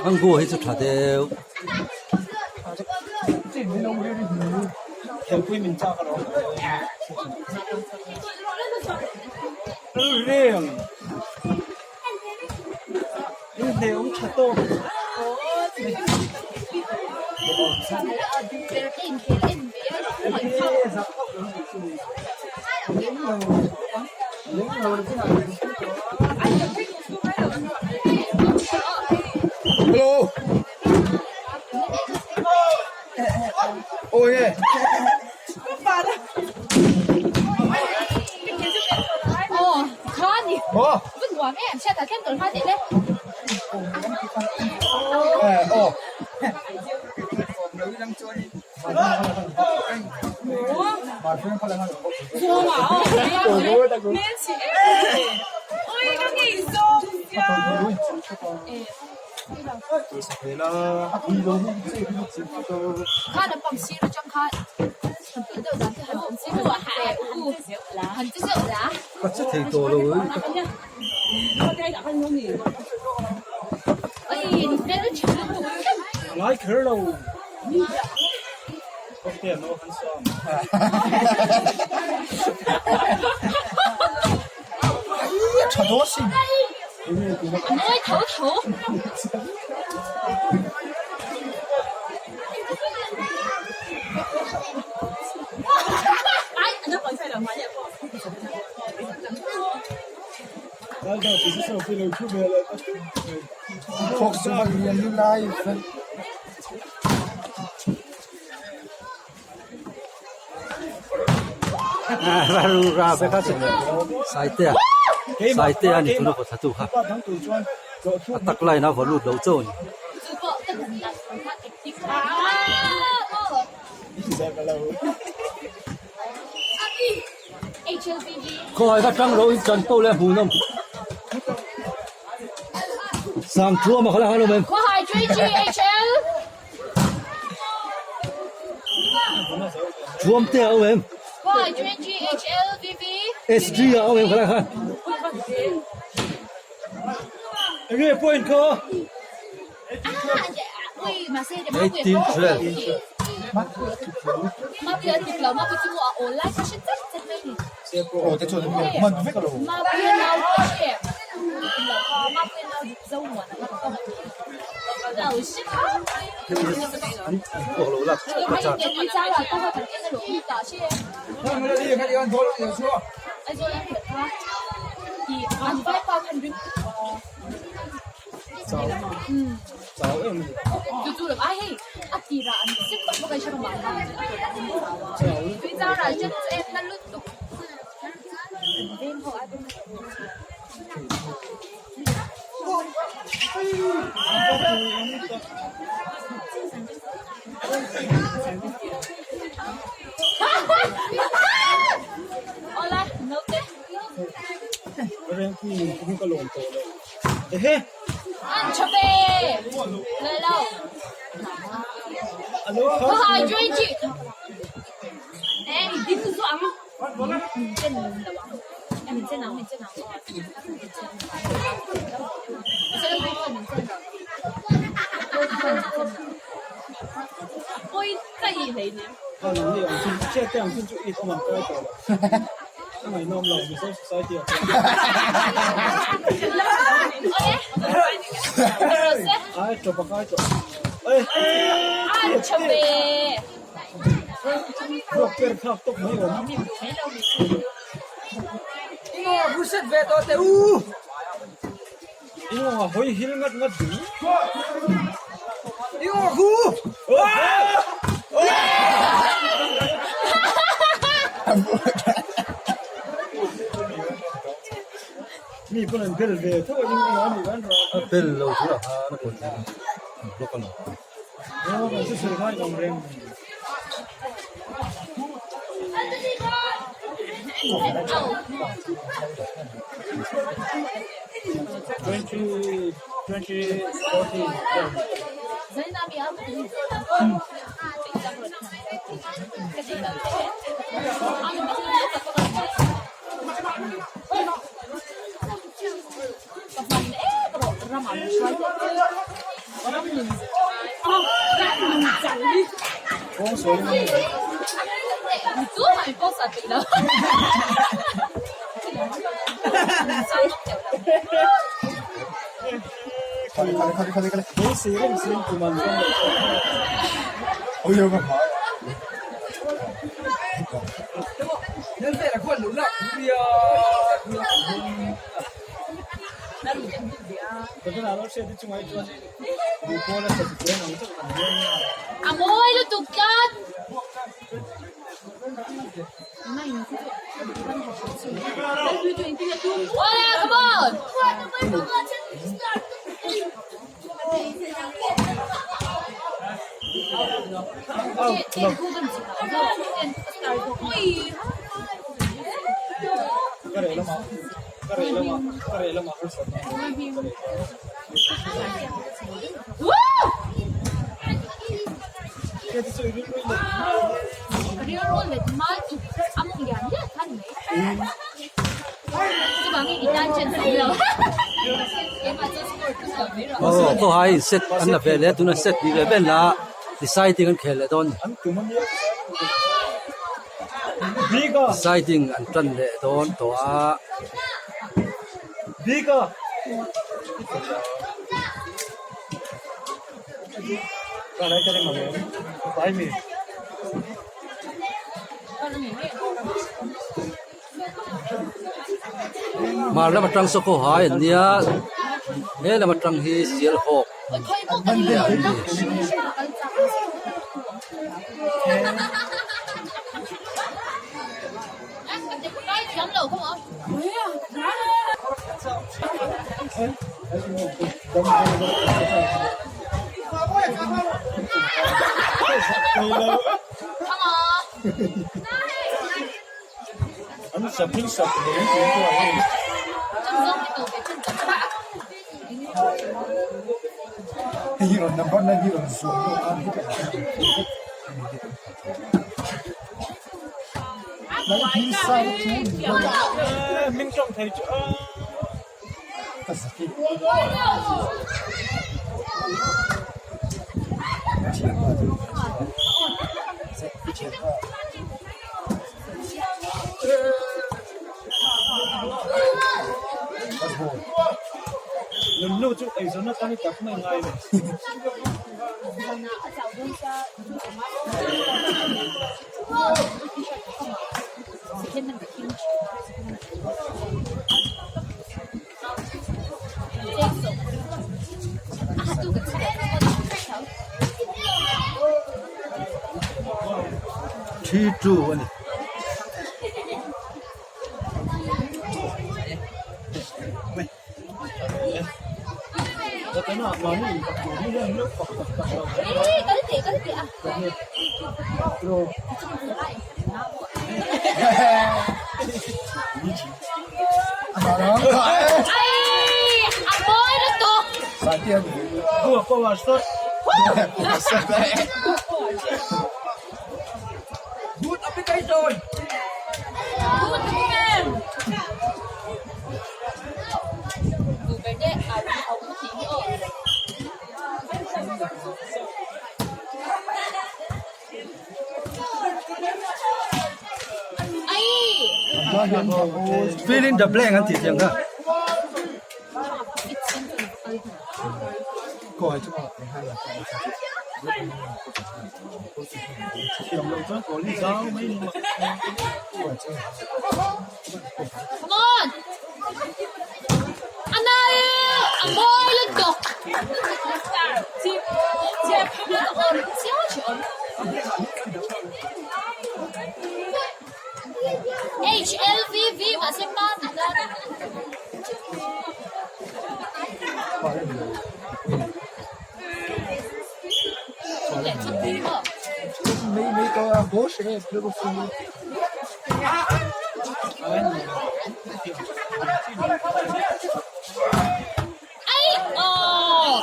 An goal hi chu tha deuh. Hello. Ôi nghe. Ồ. Ồ. Ka che thei tawh lo ei. Ngai kher lo. Saitea Saitea a ni tuna vaw thlatu kha a tak line a vaw lut lo chauh a ni. Khawngaih ka tang ro in chan poh leh hmuh nawm sang thuam a khala khan awm em. Thuam te a awm em. SG a awm em khala khan. Enge point kha? 18 12. A bel lo chu a ha na pawh an block a lo. A mawi lutuk tlat. Wala, come on! Aw khawhai in set an la ve leh a tuna set tih leh vel a deciding an khel leh dawn deciding an tan leh dawn tawh a. Hmar lam atang saw khaw hai an nia he lam atang hi sial hawk an ni. 3-2 a ni. Good application. Good game. Fill in the blank an tih thiam kha. Come on! Anai! A mawi lutuk! HLVV mahse pa ti tlat. Ai aw!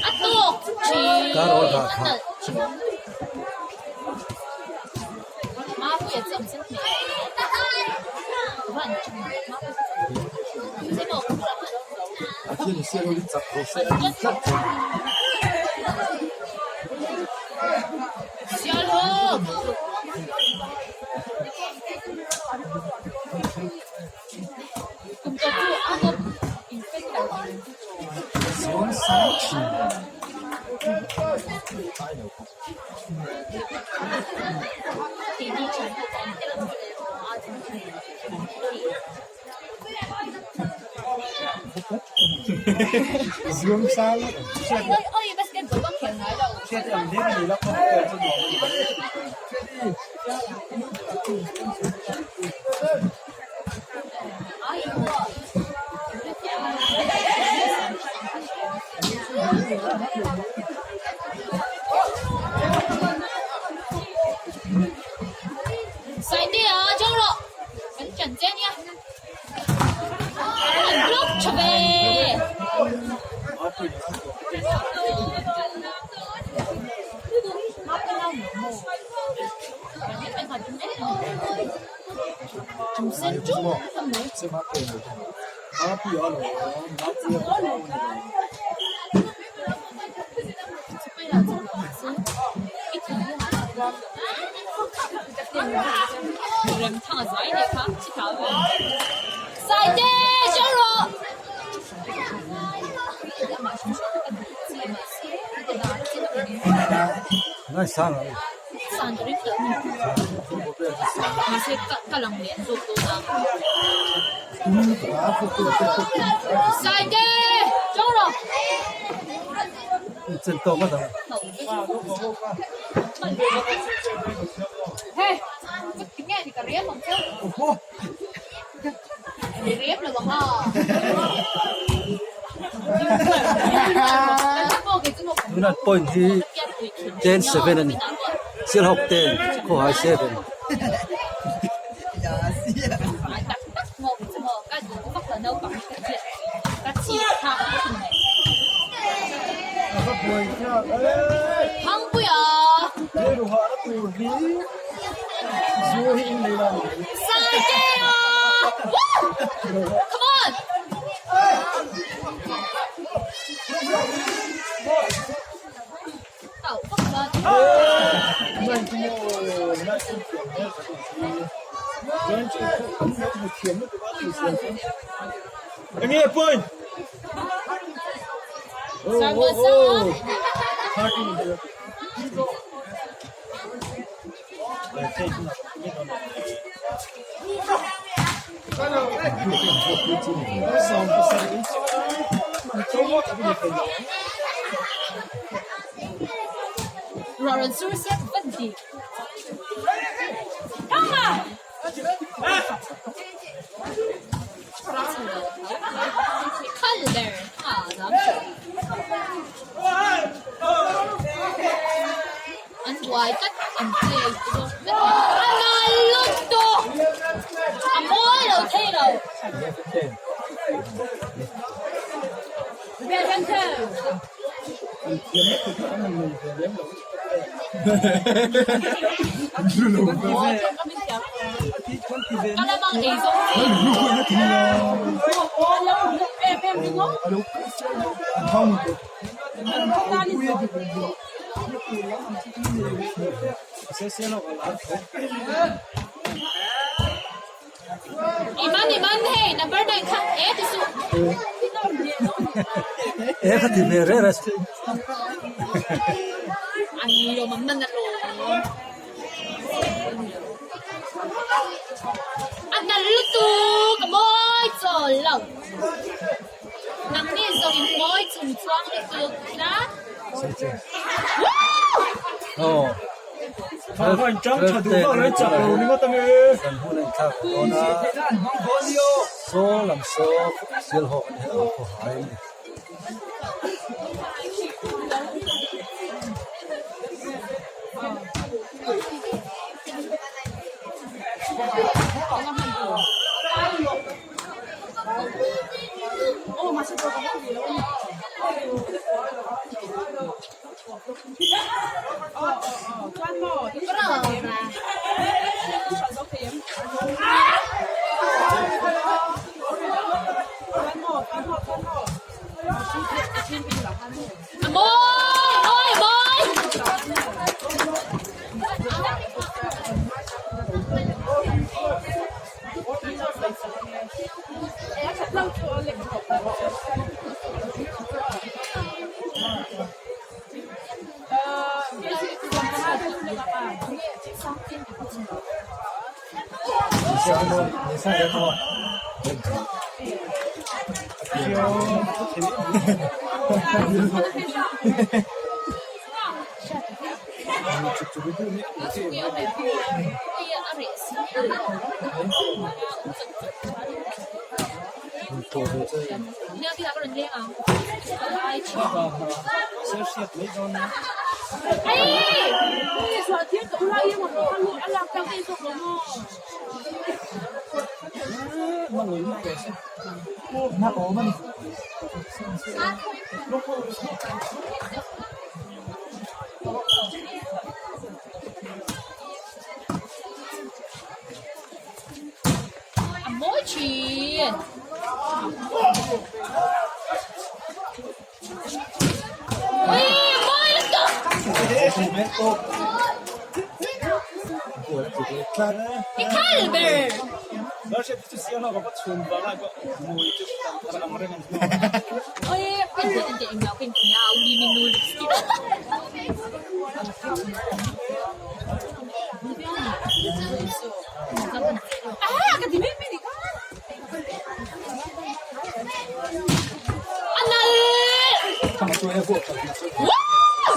A tawk thin a nalh. Saitea chau rawh kan chan che nia an block tha ve. Saite chau rawh. Saite chau rawh. Tunah point hi 10-7 a ni Sialhawk 10 Khawhai 7. Enge point? buai tlat an che a nal lutuk a mawi lo thei lo. Ka lamang ei zawng chi. I man i man hei number 9 kha e ti suh. E kha ti ve reh reh. An lawm an man alawm. A nal lutuk a mawi chawl lo. Nangni zawng in mawi chung chuang lutuk tlat. Aw. Kan hun a inthlak dawn a, saw lam saw Sialhawk a ni a, khawhai a ni. A mawi mawi mawi. A mawi thin. Ui a mawi lutuk. I khal ber. Oi en teh en teh englo ka inthing a ui min nu lipstick. A nal! Wow!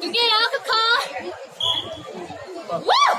Tunge a ka kha? Wow!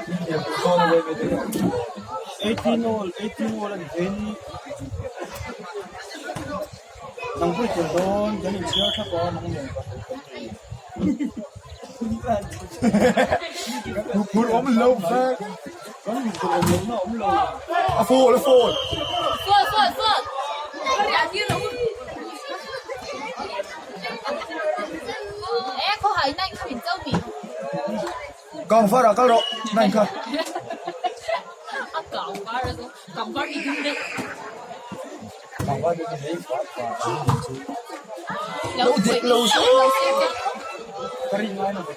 An 18 all, 18 all a ni ve ni. Nang pawh i tel dawn, kan inchhiar thlap a, nang nen ka haw kan ti. Phur awm lo vek. Kan phur awm lo na awm lo. A phone, a phone. Phone, phone, phone. E khaw hai nai kha min cho mi. Kang far ah kal rawh, nai kha. A kang var a kang var ni ding deuh. Kang var ni ding deuh far far chu. Lo dik lo se. Ka rin ngai na tha.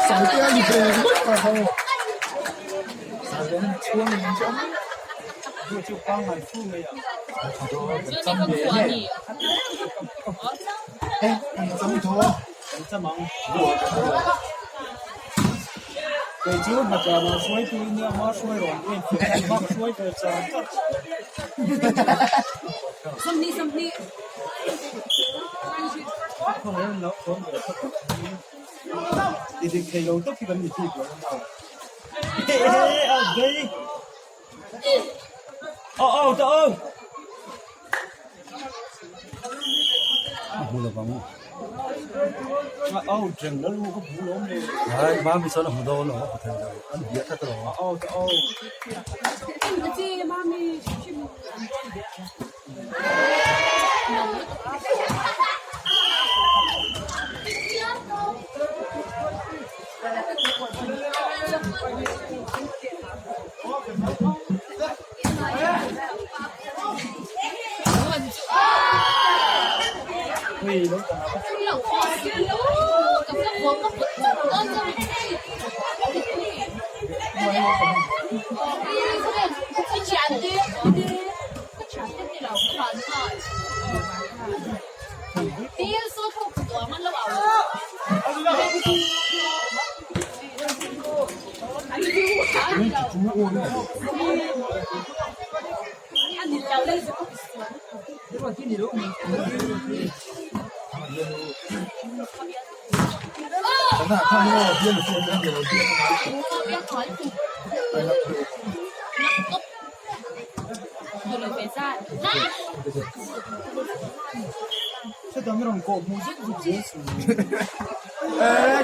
Sangtea ni ve ngawt ka ho. Kei chu hnatlana hruaitu i nia hma hruai rawn en fiah hma ka hruai ve char char. Ti dik thei lo tawp hi kan ni bik lo a nia. Aw aw ta aw. A hmu lovang. A au reng la lu ka hmu lo awm le. Hai mami chuan a hmu dawn lo a hmu thei lo. An bia tlat alawm. A au ta au.